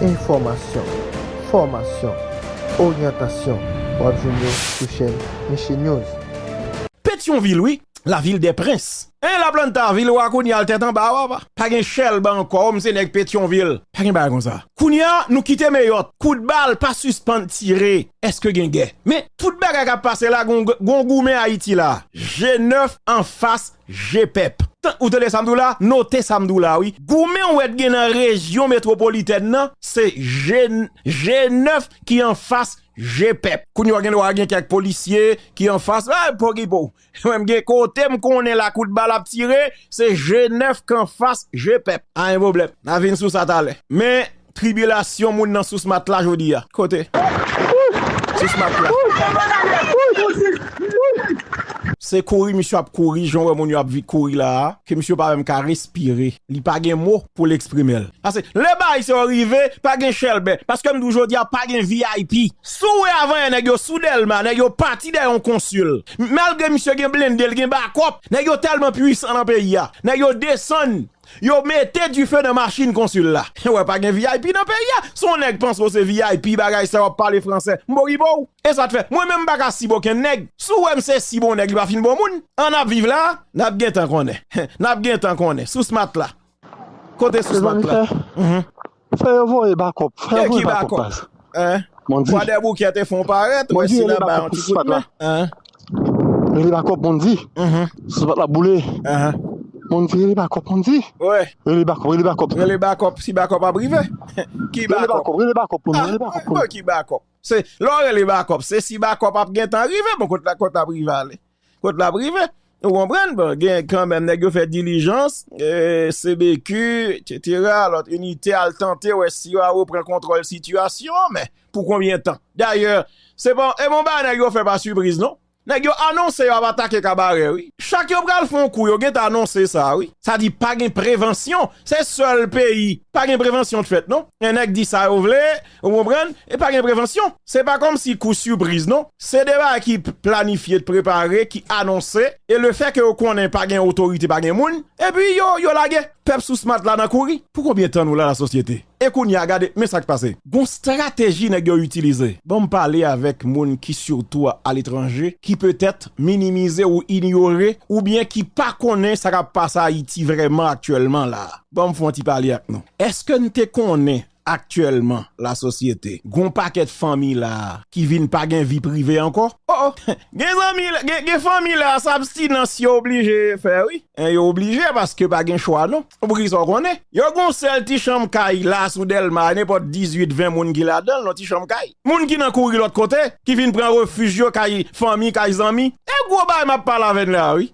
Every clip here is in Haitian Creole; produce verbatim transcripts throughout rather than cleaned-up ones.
Enfòmasyon, fòmasyon, oryantasyon, w ap jwenn yo sou chèn Michi News. Petyonvil, wi, la ville des princes. En Laplanta, vil wa, kounye a l tèt anba, papa. Pa gen Chèlbè ankò, o, m se nèg Petyonvil. Pa gen bagay konsa. Kounye a, nou kite Meyòt. Kout bal pa sispann tire. Èske gen gè? Men, tout bagay k ap pase la, gon, gon goumen Ayiti la. G nèf anfas G pèp. Tan, ou tande sa m di w la? Note sa m di w la, wi. Goumen w wè t gen nan rejyon metwopolitèn nan, se G, G nèf ki anfas G pèp. Kounye a w gen dwa gen kèk polisye ki anfas, a, pokipo. Mwen, m gen kote m konnen la kout bal ap tire, se G nèf k anfas G pèp. Anyen pwoblèm. N a vin sou sa talè. Men, tribilasyon moun nan sous mat la jodi a. Kote? Sous mat la. Se kouri misye ap kouri, jan w wè moun yo ap vi kouri la a, ke misye pa menm ka respire. Li pa gen mo pou l eksprime l. Paske lè bagay sa yo rive, pa gen Chèlbè. Paske m di w jodi a, pa gen V I P. Si w wè avan yè nèg yo sou Dèlma, nèg yo pati dèyè yon konsil. Malgre misye gen blende, l gen bakòp, nèg yo tèlman pwisan nan peyi a. Nèg yo desann, yo mete dife nan machin konsil la. Wè, pa gen V I P nan peyi a. Si yon nèg panse w se V I P, bagay sa w ap pale fransè. M pokipo w. E sa t fè. Mwen menm m pa ka sib okenn nèg. Si w wè m se sib yon nèg, li pa fin bon moun. An n ap viv la, n ap gentan konnen. N ap gentan konnen. Sous mat la. Kote sous mat la? Fè yo voye bakòp. Fè yo voye bakòp, baz. Hein? Mondi. Kwadèboukè te fè yon parèt, wè si n a bay yon ti kout men. Hein? Rele bakòp, Mondi. Sous mat la boule. Mondi, rele bakòp, Mondi. Rele bakòp, rele bakòp. Rele bakòp, si bakòp ap rive. Ki bakòp? Rele bakòp, rele bakòp pou nou, rele bakòp pou nou. Ki bakòp? Se, lè w rele bakòp, se si bakòp ap gentan rive, bon, kot la, kot l ap rive ale. Kot l ap rive. Ou konprann? Bon, gen kanmenm nèg yo fè dilijans, e, C B Q, et cetera, lòt inite al tante wè si yo a reprann kontwòl sitiyasyon an, men pou konbyen tan? Dayè, se pa, e bon bagay nèg yo fè pa sipriz, non. Nèg yo anonse y ap atake Kabarè, wi. Chak yo pral fè yon kou, yo gentan anonse sa, wi. Sa di pa gen prevansyon. Se sèl peyi pa gen prevansyon t fèt, non. Gen nèg di sa yo vle, ou konprann? E pa gen prevansyon. Se pa kòmsi kou sipriz, non. Se de bagay ki p-, planifye, prepare, ki anonse. E lefètke yo konnen pa gen otorite, pa gen moun, epi yo, yo lage. Pèp sous mat la nan kouri. Pou konbyen tan nou la, lasosyete? E kounye a, gade, men sa k pase. Gon estrateji nèg yo itilize. Ban m pale avèk moun ki sitou aletranje, ki petèt minimize ou inyore, oubyen ki pa konnen sa k ap pase Ayiti vrèman aktyèlman la. Ban m fè yon ti pale ak nou. Èske n te konnen aktyèlman, lasosyete, gon pakèt fanmi la ki vin pa gen vi prive ankò? O, o! Gen zanmi, gen, gen fanmi la, sa abstinans yo oblije fè, wi. En, yo oblije paske pa gen chwa, non. Ou poukisa w konnen? Yo gon sèl ti chanm kay la sou Dèlma, nenpòt dizuit, ven moun ki ladan l, nan ti chanm kay. Moun ki nan kouri lòt kote, ki vin pran refij yo kay fanmi, kay zanmi. E gwo bagay m ap pale avè n la, wi.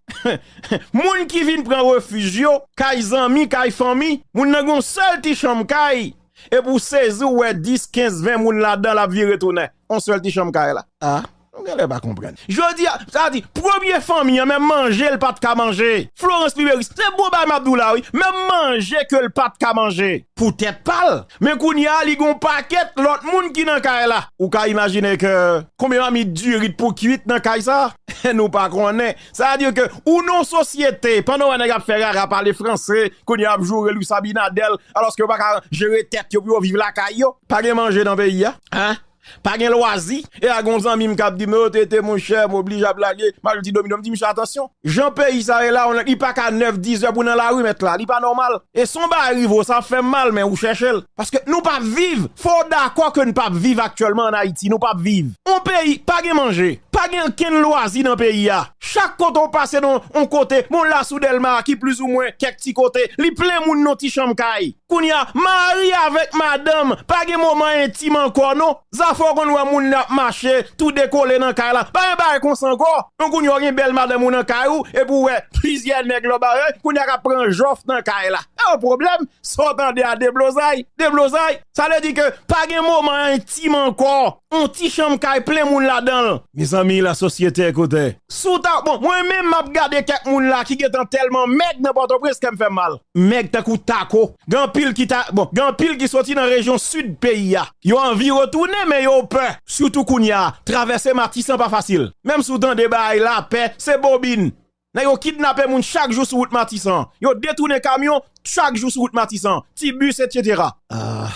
Moun ki vin pran refij yo kay zanmi, kay fanmi, moun nan gon sèl ti chanm kay. Epi w sezi, w wè dis, kenz, ven moun ladan l ap vire tounen. On sèl ti chanm kay la. A, nou genlè pa konprann. Jodi a, sa di, premye fanmi an, menm manje l pa t ka manje. Florence Liberis, se bon bagay m ap di w la, wi. Menm manje ke l pa t ka manje. Pou tèt pa l. Men kounye a, li gon pakèt lòt moun ki nan kay la. Ou ka imajine ke konbyen mamit diri t pou kwit nan kay sa? Nou pa konnen. Sa vle di ke ou nan yon sosyete, pandan w wè nèg ap fè rara, pale franse, kounye a ap joure Luis Abinader, alòske yo pa ka jere tèt yo pou yo viv lakay yo. Pa gen manje nan peyi a, en? Pa gen lwazi. E a gon zanmi m k ap di m, "Yo, Tete, monchè, m oblije ap lage, m al ti domino." M di misye, "Atansyon. Jan peyi sa ye la, li pa ka nèf, diz è pou nan lari, mèt la. Li pa nòmal." E si yon bagay rive w, sa ap fè m mal, men ou chèche l. Paske nou p ap viv. Fò w dakò ke n p ap viv aktyèlman ann Ayiti. Nou p ap viv. Yon peyi, pa gen manje. Pa gen okenn lwazi nan peyi a. Chak kote w pase nan yon kote, bon, la sou Dèlma a ki plizoumwen kèk ti kote, li plen moun nan ti chanm kay. Kounye a, mari avèk madanm, pa gen moman entim ankò, non. Zafè w konn wè moun nan ap mache, tou dekole nan kay la. Pa gen bagay konsa ankò. Non, kounye a, w gen bèl madanm ou nan kay ou, epi w wè plizyè nèg lòt bagay, kounye a k ap pran jòf nan kay la. E yon pwoblèm, sa w tande a deblozay, deblozay. Sa vle di ke pa gen moman entim ankò. On ti chanm kay plen moun ladan l. Mezanmi, lasosyete, ekoute. Si w ta, bon, mwen menm m ap gade kèk moun la ki gentan tèlman mèg nan Pòtoprens, kè m fè m mal. Mèg tankou tako. Gen anpil ki ta, bon, gen anpil ki soti nan rejyon sid peyi a. Yo anvi retounen, men yo pè. Sitou kounye a, travèse Matisan pa fasil. Menm si w tande bagay lapè, se bobin. Nèg yo kidnape moun chak jou sou wout Matisan. Yo detounen kamyon chak jou sou wout Matisan. Ti bis, et cetera. Ah.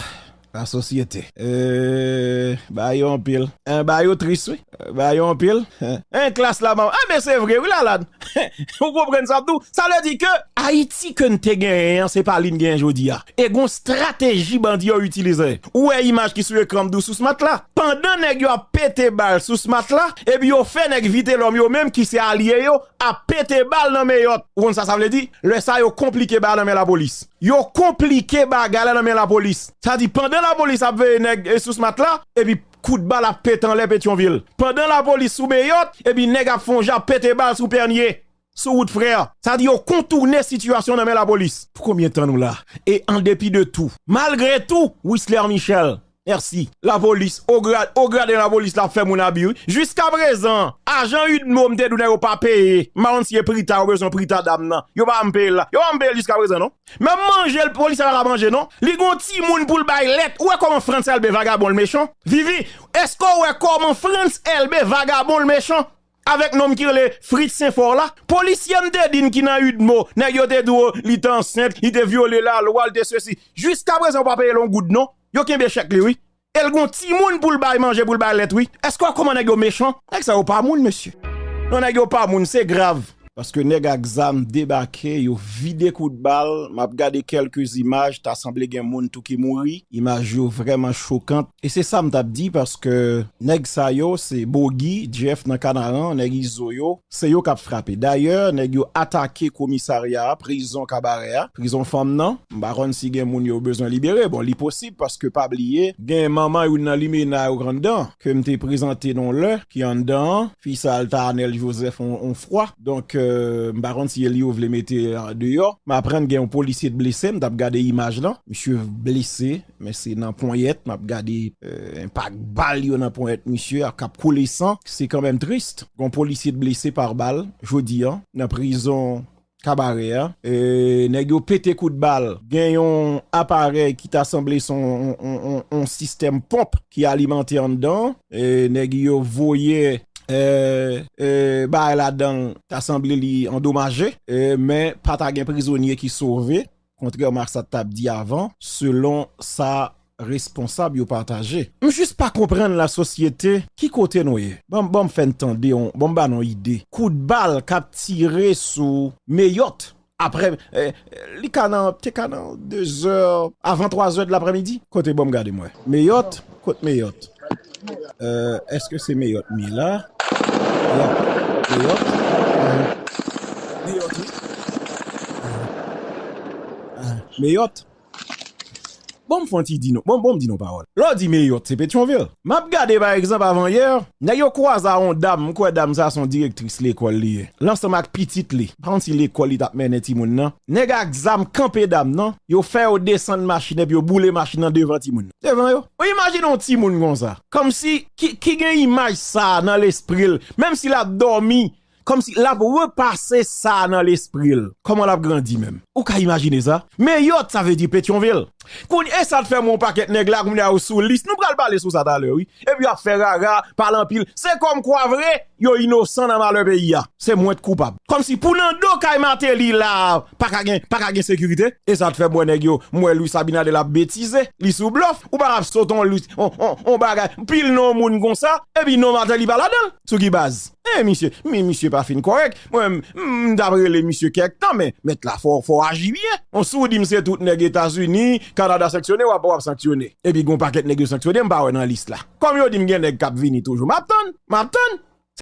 Lasosyete. Eh, bagay yo anpil. Eh, bagay yo tris, wi. Eh, bagay yo anpil. Eh, en klas la, manman. Ah, men se vre, wi, Lalane. Ou konprann sa tou? Sa vle di ke Ayiti ke n te genyen an, se pa li n genyen jodi a. E gon strateji bandi yo itilize. Ou wè imaj ki sou ekran m di w sou Smat la? Pandan nèg yo ap pete bal sou Smat la, epi yo fè nèg Vitelòm yo menm ki se alye yo, ap pete bal nan Meyòt. Ou konn sa sa vle di? Lè sa yo konplike bagay nan men lapolis. Yo konplike bagay la nan men lapolis. Sa di pandan lapolis ap veye nèg, e, sou Smat la, epi kout bal ap pete anlè Petyonvil. Pandan lapolis sou Meyòt, epi nèg ap fè yon jan ap pete bal sou Pènye, sou wout Frè. Sa di yo kontoune sitiyasyon nan men lapolis. Pou konbyen tan nou la? E an depi de tou, malgre tou, Wisler Michel, mèsi. Lapolis, o grad, o grad de lapolis la ap fè moun abi, wi. Jiska prezan, ajan UDMO m te di w nèg yo pa peye. M pa konn si e Prita, yo bezwen Prita dam nan. Yo pa janm peye l la. Yo pa janm peye l jiska prezan, non. Menm manje, l, polisye a pa ka manje, non. Li gon timoun pou l bay lèt. Ou wè kòman Frantz Elbe vagabon l mechan? Vivi, èske w wè kòman Frantz Elbe vagabon l mechan? Avèk nonm ki rele Fritz Senfò la, polisye m te di n ki nan UDMO, nèg yo te di w li te ansent, li te vyole lalwa, li te sesi. Jiska prezan, yo pa peye l yon goud, non. Yo kenbe chèk li, wi. E l gon timoun pou l bay manje, pou l bay lèt, wi. Èske w wè kòman nèg yo mechan? Nèg sa yo pa moun, mesye. Non, nèg yo pa moun, se grav. Paske nèg ak zam debake, yo vide kout bal. M ap gade kèlke imaj, ta sanble gen moun tou ki mouri. Imaj yo vrèman chokan. E se sa m t ap di, paske nèg sa yo, se Bogi, Jeff nan Kanaran, nèg Izo yo, se yo k ap frape. Dayè, nèg yo atake komisarya a, prizon Kabarè a, prizon fanm nan. M pa konn si gen moun yo bezwen libere. Bon, li posib, paske pa bliye, gen manman youn nan limena yo k anndan, ke m te prezante non lè, ki anndan an. Fi sa, l ta Anèl Jozèf on, on fwa. Donk, euh, m pa konn si e li yo vle mete, euh, deyò. M aprann gen yon polisye t blese, m t ap gade imaj lan. Misye blese, men se nan ponyèt. M ap gade, euh, enpak bal yo nan ponyèt misye a k ap koule san. Se kanmenm tris. Gon polisye t blese pa bal jodi an nan prizon Kabarè a. E, nèg yo pete kout bal. Gen yon aparèy ki ta sanble se yon, yon, yon, yon sistèm ponp ki alimante anndan. E, nèg yo voye, e, e, bagay ladan l, ta sanble li andomaje. E, men pa ta gen prizonye ki sove, kontrèman ak sa t ap di avan, selon sa responsab yo pataje. M jis pa konprann lasosyete, ki kote nou ye? Ban, ban m fè n tande, yon, ban m ba nou yon ide. Kout bal k ap tire sou Meyòt. Apre, eh, li ka nan, te ka nan de zè, avan twa zè de laprèmidi. Kote, ban m gade m wè. Meyòt, kot Meyòt? Euh, èske se Meyòt m ye la? Meyòt. Meyòt. Euh, Meyòt, wi. Euh, euh, Meyòt. Bon, m fè yon ti di nou, bon, bon, m di nou pawòl. Lè w di Meyòt, se Petyonvil. M ap gade, pa egzanp, avan yè, nèg yo kwaze a yon dam, m kwè dam sa se yon direktris lekòl li ye. L ansanm ak pitit li. M pa konn si lekòl li t ap mennen timoun nan. Nèg ak zam kanpe dam nan, yo fè yo desann machin epi yo boule machin nan devan timoun nan. Devan yo. Ou imajine yon timoun konsa. Kòmsi, ki, ki gen imaj sa nan lespri l, menm si l ap dòmi, kòmsi l ap repase sa nan lespri l. Kòman l ap grandi menm? Ou ka imajine sa? Meyòt, sa vle di Petyonvil. Kounye, e sa t fè m wè yon pakèt nèg la, kounye a yo sou lis. Nou pral pale sou sa talè, wi. Epi y ap fè rara, pale anpil. Se kòmkwa vre, yo inosan nan malè peyi a. Se mwen k koupab. Kòmsi pou nan do kay Mateli la, pa ka gen, pa ka gen sekirite. E sa t fè m wè nèg yo, m wè Luis Abinader ap betize, li sou blòf. Ou pa ka ap sote on, on, on, on bagay, pil non moun konsa, epi non Mateli pa ladan l. Sou ki baz? Eh, misye, mi, misye pa fin kòrèk. Mwen, m, m t ap rele misye kèk tan, men mèt la, fò, fò aji byen. On, si w di m se tout nèg Etazini, Kanada sanksyone, w ap, w ap sanksyone. Epi gon pakèt nèg yo sanksyone, m pa wè nan lis la. Kòm yo di m gen nèg k ap vini toujou, m ap tann, m ap tann.